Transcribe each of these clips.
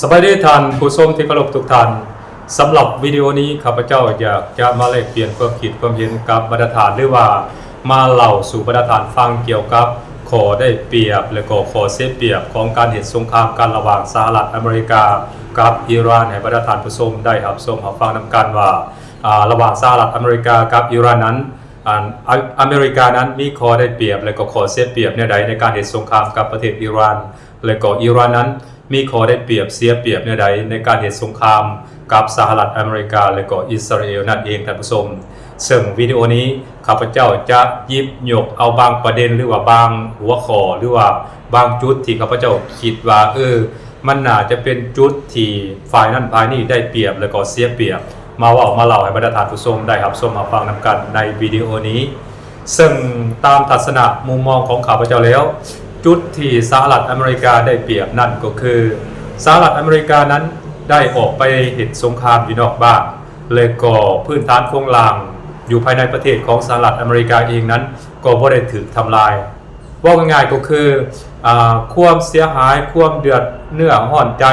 ສະບາຍດີທ່ານຜູ້ຊົມທີ່ເຄົາລົບທຸກທ່ານ. ສຳລັບວິດີໂອນີ້ ຂ້າພະເຈົ້າຢາກຈະມາແລກປ່ຽນຄວາມຄິດຄວາມເຫັນກັບບັນດາທ່ານ ຫຼືວ່າມາເລົ່າສູ່ບັນດາທ່ານຟັງກ່ຽວກັບຂໍ້ໄດ້ປຽບ ແລະ ກໍຂໍ້ເສຍປຽບຂອງການເຮັດສົງຄາມກັນລະຫວ່າງສະຫະລັດອາເມລິກາກັບອີຣານ ໃຫ້ບັນດາທ່ານຜູ້ຊົມໄດ້ຮັບຊົມຮັບຟັງນຳກັນວ່າ ອາ ລະຫວ່າງສະຫະລັດອາເມລິກາກັບອີຣານນັ້ນ ອັນ ອາ ອາເມລິການັ້ນມີຂໍ້ໄດ້ປຽບ ແລະ ກໍຂໍ້ເສຍປຽບແນວໃດໃນການເຮັດສົງຄາມກັບປະເທດອີຣານ ແລະ ກໍອີຣານນັ້ນມີຂໍ້ໄດ້ປຽບເສຍປຽບແນວໃດໃນການເຮັດສົງຄາມກັບສະຫະລັດອາເມລິກາ ແລະ ກໍອິດສະຣາເອວນັ້ນເອງທ່ານຜູ້ຊົມ. ເຊິ່ງວິດີໂອນີ້ ຂ້າພະເຈົ້າຈະຫຍິບຍົກເອົາບາງປະເດັນ ຫຼືວ່າບາງຫົວຂໍ້ ຫຼືວ່າບາງຈຸດທີ່ຂ້າພະເຈົ້າຄິດວ່າ ເອີ ມັນໜ້າຈະເປັນຈຸດທີ່ຝ່າຍນັ້ນຝ່າຍນີ້ໄດ້ປຽບ ແລະ ກໍເສຍປຽບ ມາເວົ້າມາເລົ່າໃຫ້ບັນດາທ່ານຜູ້ຊົມໄດ້ຮັບຊົມຮັບຟັງນຳກັນໃນວິດີໂອນີ້. ເຊິ່ງຕາມທັດສະນະມຸມມອງຂອງຂ້າພະເຈົ້າແລ້ວ ຈຸດທີ່ສະຫະລັດອາເມລິກາໄດ້ປຽບນັ້ນກໍຄື ສະຫະລັດອາເມລິການັ້ນໄດ້ອອກໄປເຮັດສົງຄາມຢູ່ນອກບ້ານ ແລະ ກໍພື້ນຖານໂຄງລ່າງຢູ່ພາຍໃນປະເທດຂອງສະຫະລັດອາເມລິກາເອງນັ້ນ ກໍບໍ່ໄດ້ຖືກທຳລາຍ. ເວົ້າງ່າຍໆກໍຄື ອາ ຄວາມເສຍຫາຍ ຄວາມເດືອດເນື້ອຮ້ອນໃຈ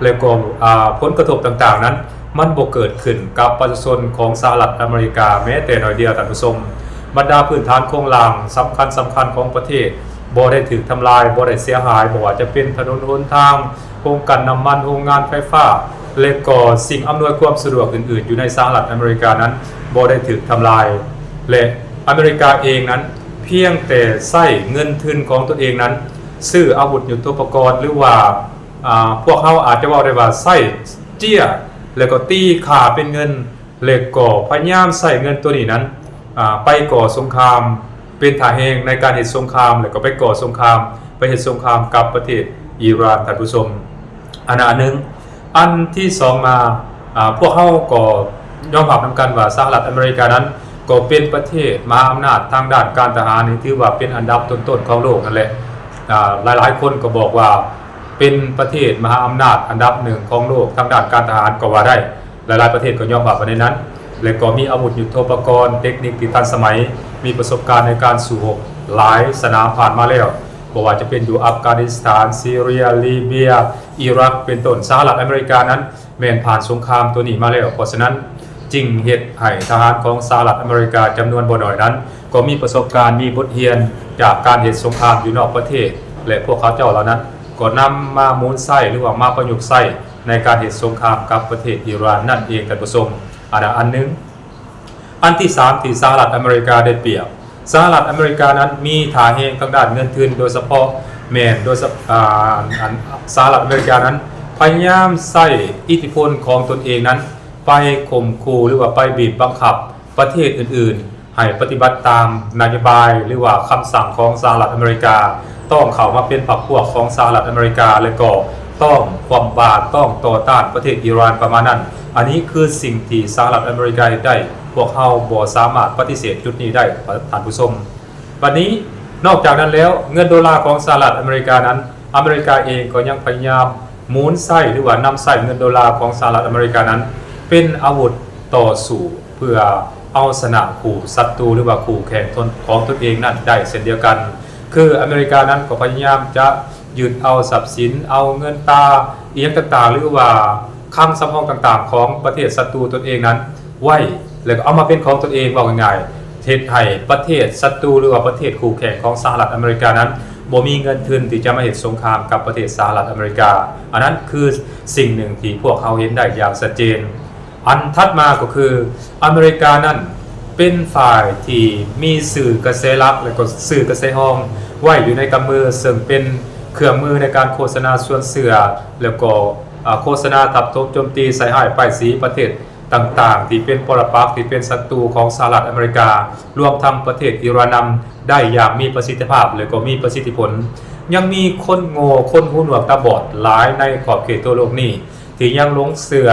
ແລະ ກໍ ອາ ຜົນກະທົບຕ່າງໆນັ້ນ ມັນບໍ່ເກີດຂຶ້ນກັບປະຊາຊົນຂອງສະຫະລັດອາເມລິກາແມ້ແຕ່ໜ້ອຍດຽວທ່ານຜູ້ຊົມ. ບັນດາພື້ນຖານໂຄງລ່າງສຳຄັນໆຂອງປະເທດ ບໍ່ໄດ້ຖືກທຳລາຍ ບໍ່ໄດ້ເສຍຫາຍ ບໍ່ວ່າຈະເປັນຖະໜົນຫົນທາງ, ໂຮງກັ່ນນ້ຳມັນ, ໂຮງງານໄຟຟ້າ ແລະ ກໍສິ່ງອຳນວຍຄວາມສະດວກອື່ນໆຢູ່ໃນສະຫະລັດອາເມລິການັ້ນ ບໍ່ໄດ້ຖືກທຳລາຍ ແລະ ອາເມລິກາເອງນັ້ນ ພຽງແຕ່ໃຊ້ເງິນທຶນຂອງຕົນເອງນັ້ນ ຊື້ອາວຸດຍຸດໂທປະກອນ ຫຼືວ່າ ອາ ພວກເຮົາອາດຈະເວົ້າໄດ້ວ່າໃຊ້ເຈ້ຍ ແລະ ກໍຕີຄ່າເປັນເງິນ ແລະ ກໍພະຍາຍາມໃຊ້ເງິນໂຕນີ້ນັ້ນ ອາ ໄປກໍ່ສົງຄາມ ເປັນທ່າແຮງໃນການເຮັດສົງຄາມ ແລະ ກໍໄປກໍ່ສົງຄາມ ໄປເຮັດສົງຄາມກັບປະເທດອີຣານ ທ່ານຜູ້ຊົມ. ອັນນັ້ນອັນໜຶ່ງ. ອັນທີສອງມາ ອາ ພວກເຮົາກໍຍອມຮັບນຳກັນວ່າ ສະຫະລັດອາເມລິການັ້ນ ກໍເປັນປະເທດມະຫາອຳນາດທາງດ້ານການທະຫານ ນີ້ຖືວ່າເປັນອັນດັບຕົ້ນໆຂອງໂລກນັ້ນແຫຼະ. ອາ ຫຼາຍໆຄົນກໍບອກວ່າ ເປັນປະເທດມະຫາອຳນາດອັນດັບໜຶ່ງຂອງໂລກທາງດ້ານການທະຫານກໍວ່າໄດ້. ຫຼາຍໆປະເທດກໍຍອມຮັບໃນນັ້ນ ແລະ ກໍມີອາວຸດຍຸດໂທປະກອນ, ເຕັກນິກທີ່ທັນສະໄໝ, ມີປະສົບການໃນການສູ້ຮົບຫຼາຍສະໜາມຜ່ານມາແລ້ວ, ບໍ່ວ່າຈະເປັນຢູ່ອັຟການິສຖານ, ຊີເຣຍ, ລີເບຍ, ອີຣັກ ເປັນຕົ້ນ. ສະຫະລັດອາເມລິການັ້ນແມ່ນຜ່ານສົງຄາມໂຕນີ້ມາແລ້ວ, ເພາະສະນັ້ນຈຶ່ງເຮັດໃຫ້ທະຫານຂອງສະຫະລັດອາເມລິກາຈຳນວນບໍ່ໜ້ອຍນັ້ນ ກໍມີປະສົບການ, ມີບົດຮຽນຈາກການເຮັດສົງຄາມຢູ່ນອກປະເທດ ແລະ ພວກເຂົາເຈົ້າເຫຼົ່ານັ້ນ ກໍນຳມາໝູນໃຊ້ ຫຼືວ່າມາປະຍຸກໃຊ້ໃນການເຮັດສົງຄາມກັບປະເທດອີຣານນັ້ນເອງ ທ່ານຜູ້ຊົມ. ອັນນັ້ນອັນໜຶ່ງ. ອັນທີສາມ ທີ່ສະຫະລັດອາເມລິກາໄດ້ປຽບ, ສະຫະລັດອາເມລິການັ້ນມີທ່າແຮງທາງດ້ານເງິນທຶນ ໂດຍສະເພາະແມ່ນໂດຍສະ ອາ ອັນ ສະຫະລັດອາເມລິການັ້ນພະຍາຍາມໃຊ້ອິດທິພົນຂອງຕົນເອງນັ້ນ ໄປຂົ່ມຂູ່ ຫຼືວ່າໄປບີບບັງຄັບປະເທດອື່ນໆ ໃຫ້ປະຕິບັດຕາມນະໂຍບາຍ ຫຼືວ່າຄຳສັ່ງຂອງສະຫະລັດອາເມລິກາ, ຕ້ອງເຂົ້າມາເປັນພັກພວກຂອງສະຫະລັດອາເມລິກາ ແລະ ກໍຕ້ອງຄວ່ຳບາດ, ຕ້ອງຕໍ່ຕ້ານປະເທດອີຣານ ປະມານນັ້ນ. ອັນນີ້ຄືສິ່ງທີ່ສະຫະລັດອາເມລິກາເຮັດໄດ້, ພວກເຮົາບໍ່ສາມາດປະຕິເສດຈຸດນີ້ໄດ້ ທ່ານຜູ້ຊົມ. ບັດນີ້ ນອກຈາກນັ້ນແລ້ວ, ເງິນໂດລາຂອງສະຫະລັດອາເມລິການັ້ນ, ອາເມລິກາເອງກໍຍັງພະຍາຍາມໝູນໃຊ້ ຫຼືວ່ານຳໃຊ້ເງິນໂດລາຂອງສະຫະລັດອາເມລິການັ້ນ ເປັນອາວຸດຕໍ່ສູ້ ເພື່ອເອົາຊະນະຄູ່ສັດຕູ ຫຼືວ່າຄູ່ແຂ່ງຂອງຕົນເອງນັ້ນໄດ້ເຊັ່ນດຽວກັນ. ຄືອາເມລິການັ້ນກໍພະຍາຍາມຈະຍຶດເອົາຊັບສິນ, ເອົາເງິນຕາ ອີ່ຫຍັງຕ່າງໆ ຫຼືວ່າຄັງສຳຮອງຕ່າງໆຂອງປະເທດສັດຕູຕົນເອງນັ້ນໄວ້ ແລ້ວກໍເອົາມາເປັນຂອງຕົນເອງ. ເວົ້າງ່າຍໆ ເຮັດໃຫ້ປະເທດສັດຕູ ຫຼືວ່າປະເທດຄູ່ແຂ່ງຂອງສະຫະລັດອາເມລິການັ້ນ ບໍ່ມີເງິນທຶນທີ່ຈະມາເຮັດສົງຄາມກັບປະເທດສະຫະລັດອາເມລິກາ. ອັນນັ້ນຄືສິ່ງໜຶ່ງທີ່ພວກເຮົາເຫັນໄດ້ຢ່າງຊັດເຈນ. ອັນຖັດມາກໍຄື ອາເມລິການັ້ນເປັນຝ່າຍທີ່ມີສື່ກະແສຫຼັກ ແລະ ກໍສື່ກະແສຮອງໄວ້ຢູ່ໃນກຳມື, ເຊິ່ງເປັນເຄື່ອງມືໃນການໂຄສະນາຊວນເຊື່ອ ແລ້ວກໍ ອາ ໂຄສະນາທັບຖມໂຈມຕີໃສ່ຮ້າຍປ້າຍສີປະເທດຕ່າງໆ ທີ່ເປັນປໍລະປັກ ທີ່ເປັນສັດຕູຂອງສະຫະລັດອາເມລິກາ, ລວມທັງປະເທດອີຣານນຳ ໄດ້ຢ່າງມີປະສິດທິພາບ ແລະ ກໍມີປະສິດທິຜົນ. ຍັງມີຄົນໂງ່ ຄົນຫູໜວກຕາບອດຫຼາຍໃນຂອບເຂດທົ່ວໂລກນີ້ ທີ່ຍັງຫຼົງເຊື່ອ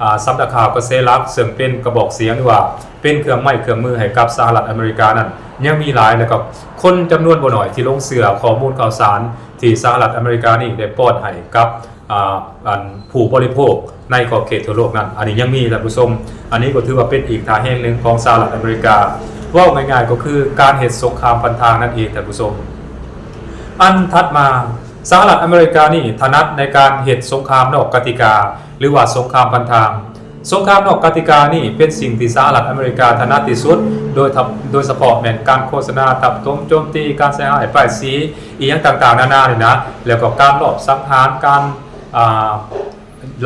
ອາ ສຳນັກຂ່າວກະແສຫຼັກ ເຊິ່ງເປັນກະບອກສຽງ ຫຼືວ່າເປັນເຄື່ອງໄມ້ເຄື່ອງມືໃຫ້ກັບສະຫະລັດອາເມລິການັ້ນ ຍັງມີຫຼາຍ ແລະ ກໍຄົນຈຳນວນບໍ່ໜ້ອຍທີ່ຫຼົງເຊື່ອຂໍ້ມູນຂ່າວສານທີ່ສະຫະລັດອາເມລິການີ້ໄດ້ປ້ອນໃຫ້ກັບ ອາ ອັນຜູ້ບໍລິໂພກໃນຂອບເຂດທົ່ວໂລກນັ້ນ. ອັນນີ້ຍັງມີທ່ານຜູ້ຊົມ, ອັນນີ້ກໍຖືວ່າເປັນອີກທ່າແຮງໜຶ່ງຂອງສະຫະລັດອາເມລິກາ. ເວົ້າງ່າຍໆກໍຄືການເຮັດສົງຄາມພັນທາງນັ້ນເອງທ່ານຜູ້ຊົມ. ອັນຖັດມາ ສະຫະລັດອາເມລິການີ້ຖະໜັດໃນການເຮັດສົງຄາມນອກກະຕິກາ ຫຼືວ່າສົງຄາມພັນທາງ. ສົງຄາມນອກກະຕິການີ້ເປັນສິ່ງທີ່ສະຫະລັດອາເມລິກາຖະໜັດທີ່ສຸດ, ໂດຍທະ ໂດຍສະເພາະແມ່ນການໂຄສະນາ, ທັບຖົມໂຈມຕີ, ການໃສ່ຮ້າຍປ້າຍສີ ອີ່ຫຍັງຕ່າງໆນານານີ້ນະ, ແລ້ວກໍການລອບສັງຫານ, ການ ອ່າ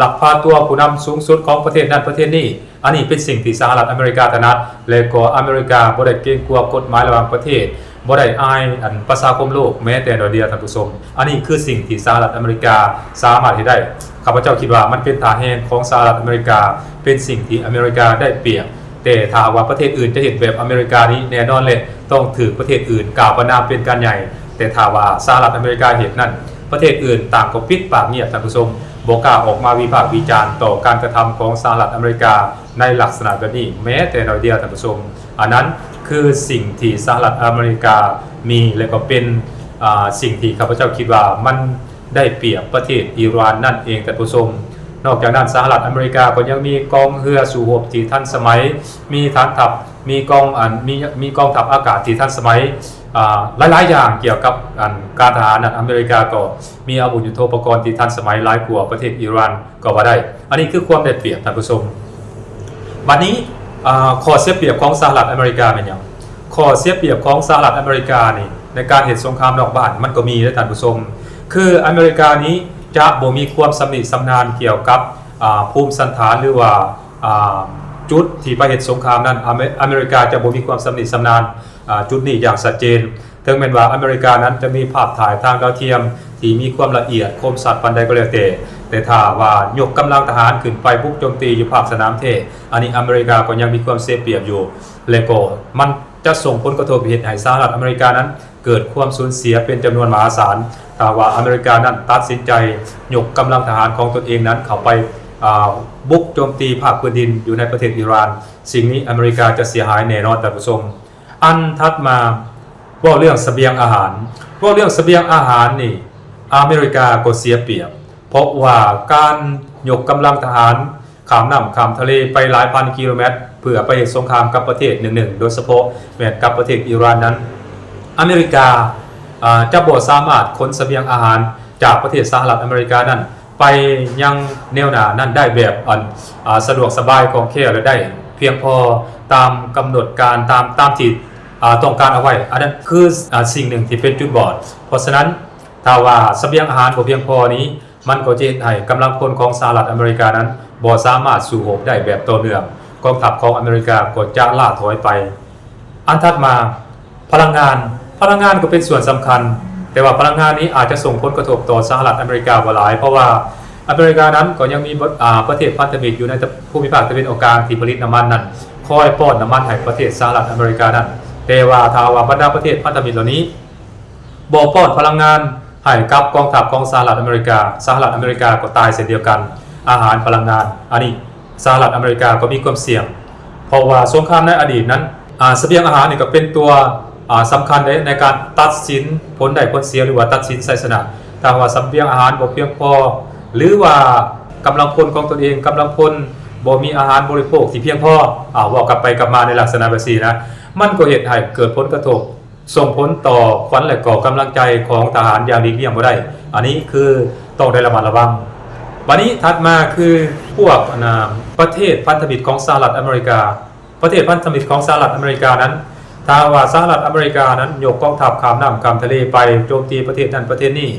ລັກພາຕົວຜູ້ນຳສູງສຸດຂອງປະເທດນັ້ນປະເທດນີ້. ອັນນີ້ເປັນສິ່ງທີ່ສະຫະລັດອາເມລິກາຖະໜັດ ແລະກໍອາເມລິກາບໍ່ໄດ້ເກງກົວກົດໝາຍລະຫວ່າງປະເທດ, ບໍ່ໄດ້ອາຍອັນປະຊາຄົມໂລກແມ້ແຕ່ໜ້ອຍດຽວ, ທ່ານຜູ້ຊົມ. ອັນນີ້ຄືສິ່ງທີ່ສະຫະລັດອາເມລິກາສາມາດເຮັດໄດ້. ຂ້າພະເຈົ້າຄິດວ່າມັນເປັນທ່າແຮງຂອງສະຫະລັດອາເມລິກາ, ເປັນສິ່ງທີ່ອາເມລິກາໄດ້ປຽບ. ແຕ່ຖ້າຫາກວ່າປະເທດອື່ນຈະເຮັດແບບອາເມລິການີ້, ແນ່ນອນແຫຼະ ຕ້ອງຖືກປະເທດອື່ນກ່າວປະນາມເປັນການໃຫຍ່. ແຕ່ຖ້າວ່າສະຫະລັດອາເມລິກາເຮັດນັ້ນ, ປະເທດອື່ນຕ່າງກໍປິດປາກງຽບ, ທ່ານຜູ້ຊົມ, ບໍ່ກ້າອອກມາວິພາກວິຈານຕໍ່ການກະທຳຂອງສະຫະລັດອາເມລິກາໃນລັກສະນະແບບນີ້ແມ້ແຕ່ໜ້ອຍດຽວ, ທ່ານຜູ້ຊົມ. ອັນນັ້ນຄືສິ່ງທີ່ສະຫະລັດອາເມລິກາມີ ແລະກໍເປັນ ອາ ສິ່ງທີ່ຂ້າພະເຈົ້າຄິດວ່າມັນໄດ້ປຽບປະເທດອີຣານນັ້ນເອງ, ທ່ານຜູ້ຊົມ. ນອກຈາກນັ້ນ ສະຫະລັດອາເມລິກາກໍຍັງມີກອງເຮືອສູ້ຮົບທີ່ທັນສະໄໝ, ມີຖານທັບ, ມີກອງ ອັນ ມີ ມີກອງທັບອາກາດທີ່ທັນສະໄໝ, ອາ ຫຼາຍໆຢ່າງກ່ຽວກັບ ອັນ ການທະຫານນັ້ນ, ອາເມລິກາກໍມີອາວຸດຍຸດໂທປະກອນທີ່ທັນສະໄໝຫຼາຍກວ່າປະເທດອີຣານກໍວ່າໄດ້. ອັນນີ້ຄືຄວາມໄດ້ປຽບ, ທ່ານຜູ້ຊົມ. ບັດນີ້ ອາ ຂໍ້ເສຍປຽບຂອງສະຫະລັດອາເມລິກາແມ່ນຫຍັງ? ຂໍ້ເສຍປຽບຂອງສະຫະລັດອາເມລິການີ້ ໃນການເຮັດສົງຄາມນອກບ້ານມັນກໍມີເດ້, ທ່ານຜູ້ຊົມ. ຄືອາເມລິການີ້ຈະບໍ່ມີຄວາມຊຳນິຊຳນານກ່ຽວກັບ ອາ ພູມສັນຖານ ຫຼືວ່າ ອາ ຈຸດທີ່ໄປເຮັດສົງຄາມນັ້ນ, ອາເມ ອາເມລິກາຈະບໍ່ມີຄວາມຊຳນິຊຳນານ ອາ ຈຸດນີ້ຢ່າງຊັດເຈນ. ເຖິງແມ່ນວ່າອາເມລິການັ້ນຈະມີພາບຖ່າຍທາງດາວທຽມທີ່ມີຄວາມລະອຽດຄົມຊັດປານໃດກໍແລ້ວແຕ່, ແຕ່ຖ້າວ່າຍົກກຳລັງທະຫານຂຶ້ນໄປບຸກໂຈມຕີຢູ່ພາກສະໜາມແທ້, ອັນນີ້ອາເມລິກາກໍຍັງມີຄວາມເສຍປຽບຢູ່ ແລະກໍມັນຈະສົ່ງຜົນກະທົບເຮັດໃຫ້ສະຫະລັດອາເມລິການັ້ນເກີດຄວາມສູນເສຍເປັນຈຳນວນມະຫາສານ. ຖ້າວ່າອາເມລິການັ້ນຕັດສິນໃຈຍົກກຳລັງທະຫານຂອງຕົນເອງນັ້ນເຂົ້າໄປ ອາ ບຸກໂຈມຕີພາກພື້ນດິນຢູ່ໃນປະເທດອີຣານ, ສິ່ງນີ້ອາເມລິກາຈະເສຍຫາຍແນ່ນອນ, ທ່ານຜູ້ຊົມ. ອັນຖັດມາ ເວົ້າເລື່ອງສະບຽງອາຫານ. ເວົ້າເລື່ອງສະບຽງອາຫານນີ້ ອາເມລິກາກໍເສຍປຽບ, ເພາະວ່າການຍົກກຳລັງທະຫານຂ້າມນ້ຳຂ້າມທະເລໄປຫຼາຍພັນກິໂລແມັດ ເພື່ອໄປເຮັດສົງຄາມກັບປະເທດໜຶ່ງໆ, ໂດຍສະເພາະແມ່ນກັບປະເທດອີຣານນັ້ນ, ອາເມລິກາ ອາ ຈະບໍ່ສາມາດຂົນສະບຽງອາຫານຈາກປະເທດສະຫະລັດອາເມລິການັ້ນ ໄປຍັງແນວໜ້ານັ້ນໄດ້ແບບ ອັນ ອາ ສະດວກສະບາຍ ຄ່ອງແຄ້ວ ແລະ ໄດ້ພຽງພໍຕາມກຳນົດການ ຕາມ ຕາມທີ່ ອາ ຕ້ອງການເອົາໄວ້. ອັນນັ້ນຄື ອາ ສິ່ງໜຶ່ງທີ່ເປັນຈຸດບອດ. ເພາະສະນັ້ນ ຖ້າວ່າສະບຽງອາຫານບໍ່ພຽງພໍນີ້ ມັນກໍຈະເຮັດໃຫ້ກຳລັງພົນຂອງສະຫະລັດອາເມລິການັ້ນບໍ່ສາມາດສູ້ຮົບໄດ້ແບບຕໍ່ເນື່ອງ, ກອງທັບຂອງອາເມລິກາກໍຈະລ້າຖອຍໄປ. ອັນຖັດມາ ພະລັງງານ. ພະລັງງານກໍເປັນສ່ວນສຳຄັນ, ແຕ່ວ່າພະລັງງານນີ້ອາດຈະສົ່ງຜົນກະທົບຕໍ່ສະຫະລັດອາເມລິກາບໍ່ຫຼາຍ, ເພາະວ່າອາເມລິການັ້ນກໍຍັງມີ ອາ ປະເທດພັນທະມິດຢູ່ໃນ ຕະ ພູມິພາກຕາເວັນອອກກາງທີ່ຜະລິດນ້ຳມັນນັ້ນ ຄອຍປ້ອນນ້ຳມັນໃຫ້ປະເທດສະຫະລັດອາເມລິການັ້ນ. ແຕ່ວ່າຖ້າວ່າບັນດາປະເທດພັນທະມິດເຫຼົ່ານີ້ ບໍ່ປ້ອນພະລັງງານໃຫ້ກັບກອງທັບຂອງສະຫະລັດອາເມລິກາ, ສະຫະລັດອາເມລິກາກໍຕາຍເຊັ່ນດຽວກັນ. ອາຫານ, ພະລັງງານ, ອັນນີ້ສະຫະລັດອາເມລິກາກໍມີຄວາມສ່ຽງ, ເພາະວ່າສົງຄາມໃນອະດີດນັ້ນ ອາ ສະບຽງອາຫານນີ້ກໍເປັນຕົວ ອາ ສຳຄັນເດ້ ໃນການຕັດສິນຜົນໄດ້ຜົນເສຍ ຫຼືວ່າຕັດສິນໄຊຊະນະ. ຖ້າຫາກວ່າສະບຽງອາຫານບໍ່ພຽງພໍ ຫຼືວ່າກຳລັງພົນຂອງຕົນເອງ, ກຳລັງພົນບໍ່ມີອາຫານບໍລິໂພກທີ່ພຽງພໍ, ອາ ເວົ້າກັບໄປກັບມາໃນລັກສະນະແບບຊີ້ນະ, ມັນກໍເຮັດໃຫ້ເກີດຜົນກະທົບ ສົ່ງຜົນຕໍ່ຂວັນ ແລະ ກໍກຳລັງໃຈຂອງທະຫານຢ່າງຫຼີກລ່ຽງບໍ່ໄດ້. ອັນນີ້ຄືຕ້ອງໄດ້ລະມັດລະວັງ. ບັດນີ້ຖັດມາຄືພວກ ອັນນາ ປະເທດພັນທະມິດຂອງສະຫະລັດອາເມລິກາ. ປະເທດພັນທະມິດຂອງສະຫະລັດອາເມລິການັ້ນ, ຖ້າຫາກວ່າສະຫະລັດອາເມລິການັ້ນຍົກກອງທັບຂ້າມນ້ຳຂ້າມທະເລໄປໂຈມຕີປະເທດນັ້ນປະເທດນີ້,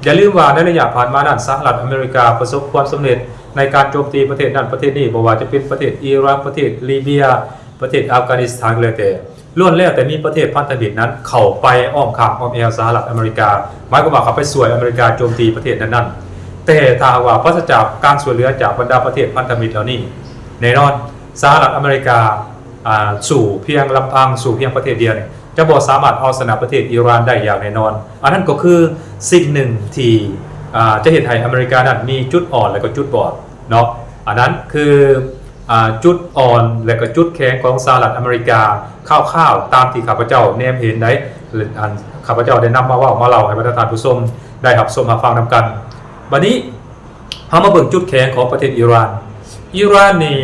ຢ່າລືມວ່າໃນໄລຍະຜ່ານມານັ້ນ ສະຫະລັດອາເມລິກາປະສົບຄວາມສຳເລັດໃນການໂຈມຕີປະເທດນັ້ນປະເທດນີ້, ບໍ່ວ່າຈະເປັນປະເທດອີຣັກ, ປະເທດລີເບຍ, ປະເທດອັຟການິສຖານກໍແລ້ວແຕ່. ລ້ວນແລ້ວແຕ່ມີປະເທດພັນທະມິດນັ້ນເຂົ້າໄປອ້ອມຂ້າງອ້ອມແອວສະຫະລັດອາເມລິກາ, ໝາຍຄວາມວ່າເຂົ້າໄປຊ່ວຍອາເມລິກາໂຈມຕີປະເທດນັ້ນໆ. ແຕ່ຖ້າຫາກວ່າປາສະຈາກການຊ່ວຍເຫຼືອຈາກບັນດາປະເທດພັນທະມິດເຫຼົ່ານີ້, ແນ່ນອນສະຫະລັດອາເມລິກາ ອາ ສູ້ພຽງລຳພັງ, ສູ້ພຽງປະເທດດຽວນີ້ ຈະບໍ່ສາມາດເອົາຊະນະປະເທດອີຣານໄດ້ຢ່າງແນ່ນອນ. ອັນນັ້ນກໍຄືສິ່ງໜຶ່ງທີ່ ອາ ຈະເຮັດໃຫ້ອາເມລິການັ້ນມີຈຸດອ່ອນ ແລະ ກໍຈຸດບອດເນາະ. ອັນນັ້ນຄື ອາ ຈຸດອ່ອນ ແລະ ກໍຈຸດແຂງຂອງສະຫະລັດອາເມລິກາ ຄ່າວໆຕາມທີ່ຂ້າພະເຈົ້າແນມເຫັນໄດ້ ອັນ ຂ້າພະເຈົ້າໄດ້ນຳມາເວົ້າມາເລົ່າໃຫ້ບັນດາທ່ານຜູ້ຊົມໄດ້ຮັບຊົມຮັບຟັງນຳກັນ. ບັດນີ້ ເຮົາມາເບິ່ງຈຸດແຂງຂອງປະເທດອີຣານ. ອີຣານນີ້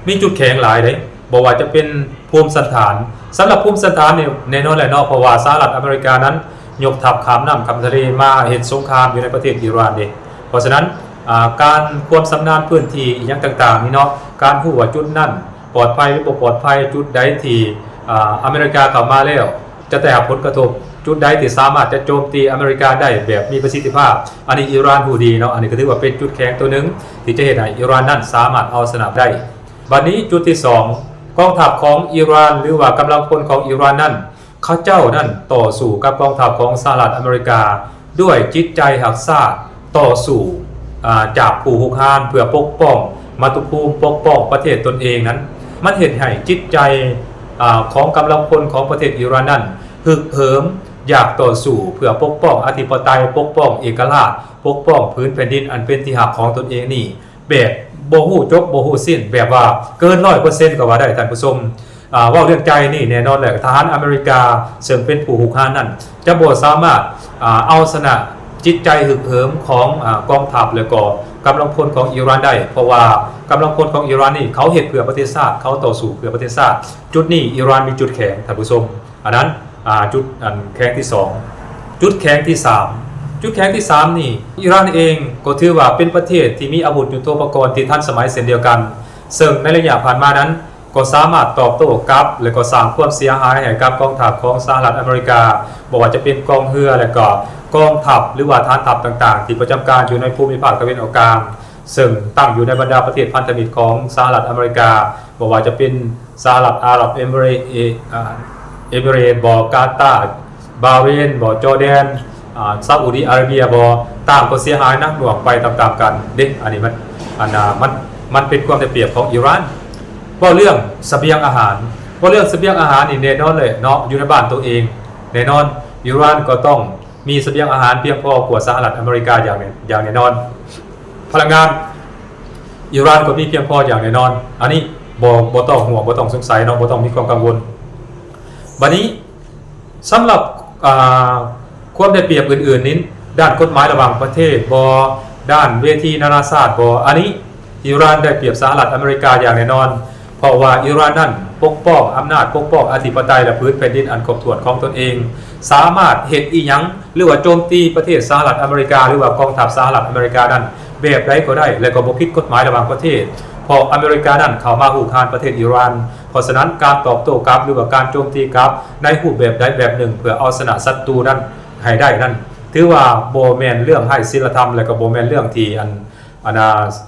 ມີຈຸດແຂງຫຼາຍເດ້, ບໍ່ວ່າຈະເປັນພູມສັນຖານ. ສຳລັບພູມສັນຖານນີ້ແນ່ນອນແຫຼະເນາະ, ເພາະວ່າສະຫະລັດອາເມລິການັ້ນ ຍົກທັບຂ້າມນ້ຳຂ້າມທະເລມາເຮັດສົງຄາມຢູ່ໃນປະເທດອີຣານເດ້. ເພາະສະນັ້ນ ອາ ການຄວາມຊຳນານພື້ນທີ່ອີ່ຫຍັງຕ່າງໆນີ້ເນາະ, ການຮູ້ວ່າຈຸດນັ້ນປອດໄພຫຼືບໍ່ປອດໄພ, ຈຸດໃດທີ່ ອາ ອາເມລິກາເຂົ້າມາແລ້ວຈະໄດ້ຮັບຜົນກະທົບ, ຈຸດໃດທີ່ສາມາດຈະໂຈມຕີອາເມລິກາໄດ້ແບບມີປະສິດທິພາບ, ອັນນີ້ອີຣານຮູ້ດີເນາະ. ອັນນີ້ກໍຖືວ່າເປັນຈຸດແຂງຕົວໜຶ່ງທີ່ຈະເຮັດໃຫ້ອີຣານນັ້ນສາມາດເອົາຊະນະໄດ້. ບັດນີ້ຈຸດທີສອງ, ກອງທັບຂອງອີຣານ ຫຼືວ່າກຳລັງພົນຂອງອີຣານນັ້ນ ເຂົາເຈົ້ານັ້ນຕໍ່ສູ້ກັບກອງທັບຂອງສະຫະລັດອາເມລິກາດ້ວຍຈິດໃຈຮັກຊາດ, ຕໍ່ສູ້ ອາ ຈາກຜູ້ຮຸກຮານເພື່ອປົກປ້ອງມາຕຸພູມ, ປົກປ້ອງປະເທດຕົນເອງນັ້ນ, ມັນເຮັດໃຫ້ຈິດໃຈ ອາ ຂອງກຳລັງພົນຂອງປະເທດອີຣານນັ້ນຮຶກເຫີມ ຢາກຕໍ່ສູ້ເພື່ອປົກປ້ອງອະທິປະໄຕ, ປົກປ້ອງເອກະລາດ, ປົກປ້ອງຜືນແຜ່ນດິນອັນເປັນທີ່ຮັກຂອງຕົນເອງນີ້ ແບບບໍ່ຮູ້ຈົບບໍ່ຮູ້ສິ້ນ, ແບບວ່າເກີນຮ້ອຍເປີເຊັນກໍວ່າໄດ້ທ່ານຜູ້ຊົມ. ອາ ເວົ້າເລື່ອງໃຈນີ້ແນ່ນອນແຫຼະ ທະຫານອາເມລິກາເຊິ່ງເປັນຜູ້ຮຸກຮານນັ້ນ ຈະບໍ່ສາມາດ ອາ ເອົາຊະນະຈິດໃຈຮຶກເຫີມຂອງ ອາ ກອງທັບ ແລະກໍກຳລັງພົນຂອງອີຣານໄດ້, ເພາະວ່າກຳລັງພົນຂອງອີຣານນີ້ ເຂົາເຮັດເພື່ອປະເທດຊາດ, ເຂົາຕໍ່ສູ້ເພື່ອປະເທດຊາດ. ຈຸດນີ້ອີຣານມີຈຸດແຂງທ່ານຜູ້ຊົມ. ອັນນັ້ນ ອາ ຈຸດອັນແຂງທີສອງ. ຈຸດແຂງທີສາມ, ຈຸດແຂງທີສາມນີ້ ອີຣານເອງກໍຖືວ່າເປັນປະເທດທີ່ມີອາວຸດຍຸດໂທປະກອນທີ່ທັນສະໄໝເຊັ່ນດຽວກັນ, ເຊິ່ງໃນໄລຍະຜ່ານມານັ້ນ ກໍສາມາດຕອບໂຕ້ກັບ ແລະກໍສ້າງຄວາມເສຍຫາຍໃຫ້ກັບກອງທັບຂອງສະຫະລັດອາເມລິກາ, ບໍ່ວ່າຈະເປັນກອງເຮືອ ແລະກໍກອງທັບ ຫຼືວ່າຖານທັບຕ່າງໆ ທີ່ປະຈຳການຢູ່ໃນພູມິພາກຕາເວັນອອກກາງ, ເຊິ່ງຕັ້ງຢູ່ໃນບັນດາປະເທດພັນທະມິດຂອງສະຫະລັດອາເມລິກາ, ບໍ່ວ່າຈະເປັນສະຫະລັດອາຣັບເອມິເຣດ ເອ ອາ ເອມິເຣດບໍ, ກາຕາ, ບາເຣນບໍ, ຈໍແດນ, ອາ ຊາອຸດີອາຣາເບຍບໍ, ຕ່າງກໍເສຍຫາຍໜັກໜ່ວງໄປຕາມໆກັນເດ້. ອັນນີ້ມັນ ອັນນາ ມັນ ມັນເປັນຄວາມໄດ້ປຽບຂອງອີຣານ. ເວົ້າເລື່ອງສະບຽງອາຫານ, ເວົ້າເລື່ອງສະບຽງອາຫານນີ້ແນ່ນອນເລີຍເນາະ, ຢູ່ໃນບ້ານໂຕເອງ ແນ່ນອນ ອີຣານກໍຕ້ອງມີສະບຽງອາຫານພຽງພໍກວ່າສະຫະລັດອາເມລິກາຢ່າງແນ່ ຢ່າງແນ່ນອນ. ພະລັງງານ ອີຣານກໍມີພຽງພໍຢ່າງແນ່ນອນ, ອັນນີ້ບໍ່ ບໍ່ຕ້ອງຫ່ວງ ບໍ່ຕ້ອງສົງໄສເນາະ, ບໍ່ຕ້ອງມີຄວາມກັງວົນ. ບັດນີ້ ສຳລັບ ອາ ຄວາມໄດ້ປຽບອື່ນໆນີ້ ດ້ານກົດໝາຍລະຫວ່າງປະເທດບໍ, ດ້ານເວທີນານາຊາດບໍ, ອັນນີ້ອີຣານໄດ້ປຽບສະຫະລັດອາເມລິກາຢ່າງແນ່ນອນ, ເພາະວ່າອີຣານນັ້ນປົກປ້ອງອຳນາດ, ປົກປ້ອງອະທິປະໄຕ ແລະ ພື້ນແຜ່ນດິນອັນຄົບຖ້ວນຂອງຕົນເອງ, ສາມາດເຮັດອີ່ຫຍັງ ຫຼືວ່າໂຈມຕີປະເທດສະຫະລັດອາເມລິກາ ຫຼືວ່າກອງທັບສະຫະລັດອາເມລິການັ້ນແບບໃດກໍໄດ້ ແລະ ກໍບໍ່ຜິດກົດໝາຍລະຫວ່າງປະເທດ, ເພາະອາເມລິການັ້ນເຂົ້າມາຮຸກຮານປະເທດອີຣານ. ເພາະສະນັ້ນ ການຕອບໂຕ້ກັບ ຫຼືວ່າການໂຈມຕີກັບໃນຮູບແບບໃດແບບໜຶ່ງ ເພື່ອເອົາຊະນະສັດຕູນັ້ນໃຫ້ໄດ້ນັ້ນ ຖືວ່າບໍ່ແມ່ນເລື່ອງໄຮ້ສິນລະທຳ ແລະ ກໍບໍ່ແມ່ນເລື່ອງທີ່ ອັນ ອັນ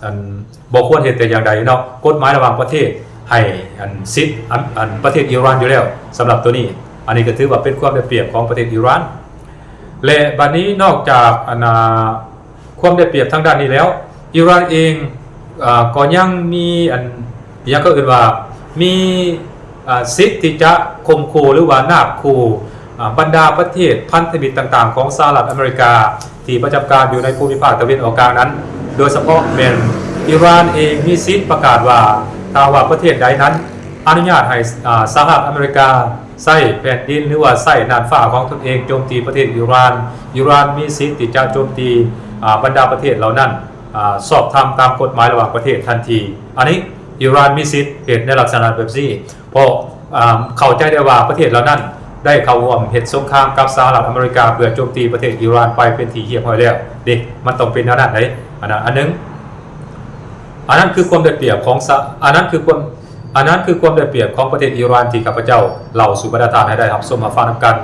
ອັນ ບໍ່ຄວນເຮັດແຕ່ຢ່າງໃດເນາະ. ກົດໝາຍລະຫວ່າງປະເທດໃຫ້ ອັນ ສິດ ອັນ ອັນ ປະເທດອີຣານຢູ່ແລ້ວ. ສຳລັບໂຕນີ້ ອັນນີ້ກໍຖືວ່າເປັນຄວາມໄດ້ປຽບຂອງປະເທດອີຣານ ແລະ ບັດນີ້ນອກຈາກ ອັນ ອາ ຄວາມໄດ້ປຽບທາງດ້ານນີ້ແລ້ວ ອີຣານເອງ ອາ ກໍຍັງມີ ອັນ ຫຍັງເຂົາເອີ້ນວ່າ ມີ ອາ ສິດທີ່ຈະຂົ່ມຂູ່ ຫຼືວ່ານາບຂູ່ ອາ ບັນດາປະເທດພັນທະມິດຕ່າງໆຂອງສະຫະລັດອາເມລິກາ ທີ່ປະຈຳການຢູ່ໃນພູມິພາກຕາເວັນອອກກາງນັ້ນ, ໂດຍສະເພາະແມ່ນອີຣານເອງມີສິດປະກາດວ່າ ຖ້າວ່າປະເທດໃດນັ້ນອະນຸຍາດໃຫ້ ອາ ສະຫະລັດອາເມລິກາ ໃຊ້ແຜ່ນດິນ ຫຼືວ່າໃຊ້ນ່ານຟ້າຂອງຕົນເອງໂຈມຕີປະເທດອີຣານ, ອີຣານມີສິດທີ່ຈະໂຈມຕີ ອາ ບັນດາປະເທດເຫຼົ່ານັ້ນ ອາ ຊອບທຳຕາມກົດໝາຍລະຫວ່າງປະເທດທັນທີ. ອັນນີ້ອີຣານມີສິດເຮັດໃນລັກສະນະແບບນີ້ ເພາະ ອາ ເຂົ້າໃຈໄດ້ວ່າປະເທດເຫຼົ່ານັ້ນໄດ້ເຂົ້າຮ່ວມເຮັດສົງຄາມກັບສະຫະລັດອາເມລິກາ ເພື່ອໂຈມຕີປະເທດອີຣານໄປເປັນທີ່ຮຽບຮ້ອຍແລ້ວເດ້. ມັນຕ້ອງເປັນແນວນັ້ນເດ້. ອັນນັ້ນອັນໜຶ່ງ. ອັນນັ້ນຄືຄວາມໄດ້ປຽບຂອງສະ ອັນນັ້ນຄືຄວາມ ອັນນັ້ນຄືຄວາມໄດ້ປຽບຂອງປະເທດອີຣານທີ່ຂ້າພະເຈົ້າເລົ່າສູ່ບັນດາທ່ານໃຫ້ໄດ້ຮັບຊົມຮັບຟັງນຳກັນ.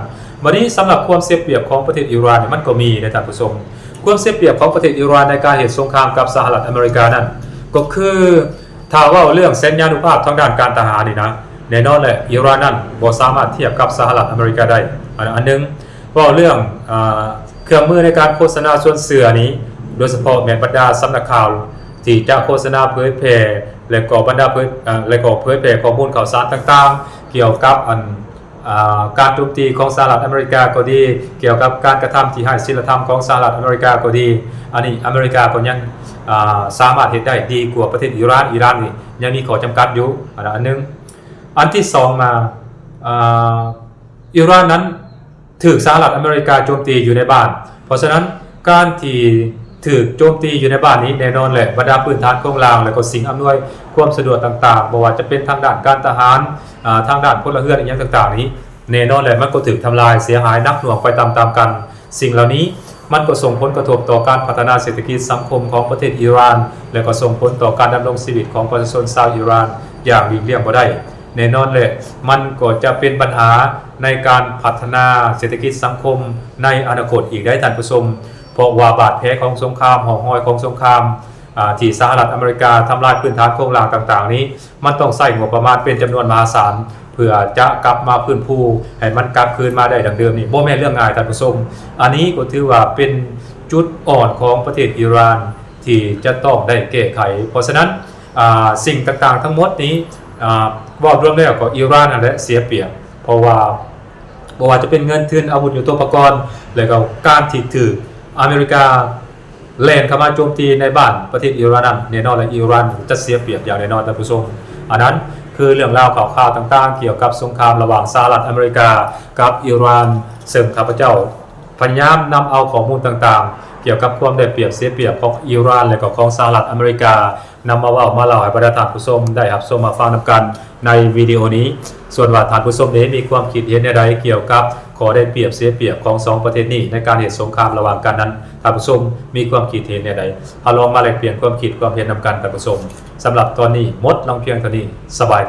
ບັດນີ້ສຳລັບຄວາມເສຍປຽບຂອງປະເທດອີຣານນີ້ມັນກໍມີເດ້ທ່ານຜູ້ຊົມ. ຄວາມເສຍປຽບຂອງປະເທດອີຣານໃນການເຮັດສົງຄາມກັບສະຫະລັດອາເມລິການັ້ນ ກໍຄືຖ້າເວົ້າເລື່ອງສັນຍານຸພາບທາງດ້ານການທະຫານນີ້ນະ ແນ່ນອນແຫຼະ ອີຣານນັ້ນບໍ່ສາມາດທຽບກັບສະຫະລັດອາເມລິກາໄດ້. ອັນ ອັນໜຶ່ງ ເວົ້າເລື່ອງ ອາ ເຄື່ອງມືໃນການໂຄສະນາຊວນເຊື່ອນີ້ ໂດຍສະເພາະແມ່ນບັນດາສຳນັກຂ່າວທີ່ຈະໂຄສະນາເຜີຍແຜ່ ແລະກໍບັນດາເຜີຍ ອາ ແລະກໍເຜີຍແຜ່ຂໍ້ມູນຂ່າວສານຕ່າງໆ ກ່ຽວກັບ ອັນ ອາ ການໂຈມຕີຂອງສະຫະລັດອາເມລິກາກໍດີ, ກ່ຽວກັບການກະທຳທີ່ຮ້າຍສິນລະທຳຂອງສະຫະລັດອາເມລິກາກໍດີ, ອັນນີ້ອາເມລິກາກໍຍັງ ອາ ສາມາດເຮັດໄດ້ດີກວ່າປະເທດອີຣານ. ອີຣານນີ້ຍັງມີຂໍ້ຈຳກັດຢູ່ ອັນນັ້ນອັນໜຶ່ງ. ອັນທີສອງມາ ອາ ອີຣານນັ້ນ ຖືກສະຫະລັດອາເມລິກາໂຈມຕີຢູ່ໃນບ້ານ. ເພາະສະນັ້ນ ການທີ່ຖືກໂຈມຕີຢູ່ໃນບ້ານນີ້ ແນ່ນອນແຫຼະ ບັນດາພື້ນຖານໂຄງລ່າງ ແລະກໍສິ່ງອຳນວຍຄວາມສະດວກຕ່າງໆ ບໍ່ວ່າຈະເປັນທາງດ້ານການທະຫານ ອາ ທາງດ້ານພົນລະເຮືອນ ອີ່ຫຍັງຕ່າງໆນີ້ ແນ່ນອນແຫຼະ ມັນກໍຖືກທຳລາຍເສຍຫາຍໜັກໜ່ວງໄປຕາມໆກັນ. ສິ່ງເຫຼົ່ານີ້ມັນກໍສົ່ງຜົນກະທົບຕໍ່ການພັດທະນາເສດຖະກິດສັງຄົມຂອງປະເທດອີຣານ ແລະກໍສົ່ງຜົນຕໍ່ການດຳລົງຊີວິດຂອງປະຊາຊົນຊາວອີຣານຢ່າງຫຼີກລ່ຽງບໍ່ໄດ້. ແນ່ນອນແຫຼະ ມັນກໍຈະເປັນບັນຫາໃນການພັດທະນາເສດຖະກິດສັງຄົມໃນອະນາຄົດອີກໄດ້ທ່ານຜູ້ຊົມ, ເພາະວ່າບາດແຜຂອງສົງຄາມ, ຮ່ອງຮອຍຂອງສົງຄາມ ອາ ທີ່ສະຫະລັດອາເມລິກາທຳລາຍພື້ນຖານໂຄງລ່າງຕ່າງໆນີ້ ມັນຕ້ອງໃຊ້ງົບປະມານເປັນຈຳນວນມະຫາສານ ເພື່ອຈະກັບມາຟື້ນຟູໃຫ້ມັນກັບຄືນມາໄດ້ດັ່ງເດີມນີ້ ບໍ່ແມ່ນເລື່ອງງ່າຍທ່ານຜູ້ຊົມ. ອັນນີ້ກໍຖືວ່າເປັນຈຸດອ່ອນຂອງປະເທດອີຣານທີ່ຈະຕ້ອງໄດ້ແກ້ໄຂ. ເພາະສະນັ້ນ ອາ ສິ່ງຕ່າງໆທັງໝົດນີ້ ອາ ເວົ້າລວມແລ້ວກໍອີຣານຫັ້ນແຫຼະເສຍປຽບ ເພາະວ່າບໍ່ວ່າຈະເປັນເງິນທຶນ, ອາວຸດຍຸດໂທປະກອນ ແລະກໍການທີ່ຖືກອາເມລິກາ ແລ່ນເຂົ້າມາໂຈມຕີໃນບ້ານປະເທດອີຣານນັ້ນ ແນ່ນອນແຫຼະ ອີຣານຈະເສຍປຽບຢ່າງແນ່ນອນທ່ານຜູ້ຊົມ. ອັນນັ້ນຄືເລື່ອງລາວຂ່າວຄາວຕ່າງໆກ່ຽວກັບສົງຄາມລະຫວ່າງສະຫະລັດອາເມລິກາກັບອີຣານ ເຊິ່ງຂ້າພະເຈົ້າພະຍາຍາມນຳເອົາຂໍ້ມູນຕ່າງໆກ່ຽວກັບຄວາມໄດ້ປຽບເສຍປຽບຂອງອີຣານ ແລະກໍຂອງສະຫະລັດອາເມລິກາ ນຳມາເວົ້າມາເລົ່າໃຫ້ບັນດາທ່ານຜູ້ຊົມໄດ້ຮັບຊົມຮັບຟັງນຳກັນໃນວິດີໂອນີ້. ສ່ວນວ່າທ່ານຜູ້ຊົມເອງມີຄວາມຄິດເຫັນແນວໃດກ່ຽວກັບຂໍ້ໄດ້ປຽບເສຍປຽບຂອງສອງປະເທດນີ້ໃນການເຮັດສົງຄາມລະຫວ່າງກັນນັ້ນ ທ່ານຜູ້ຊົມມີຄວາມຄິດເຫັນແນວໃດ? ເຮົາລອງມາແລກປ່ຽນຄວາມຄິດຄວາມເຫັນນຳກັນທ່ານຜູ້ຊົມ. ສຳລັບຕອນນີ້ໝົດລົງພຽງເທົ່ານີ້. ສະບາຍ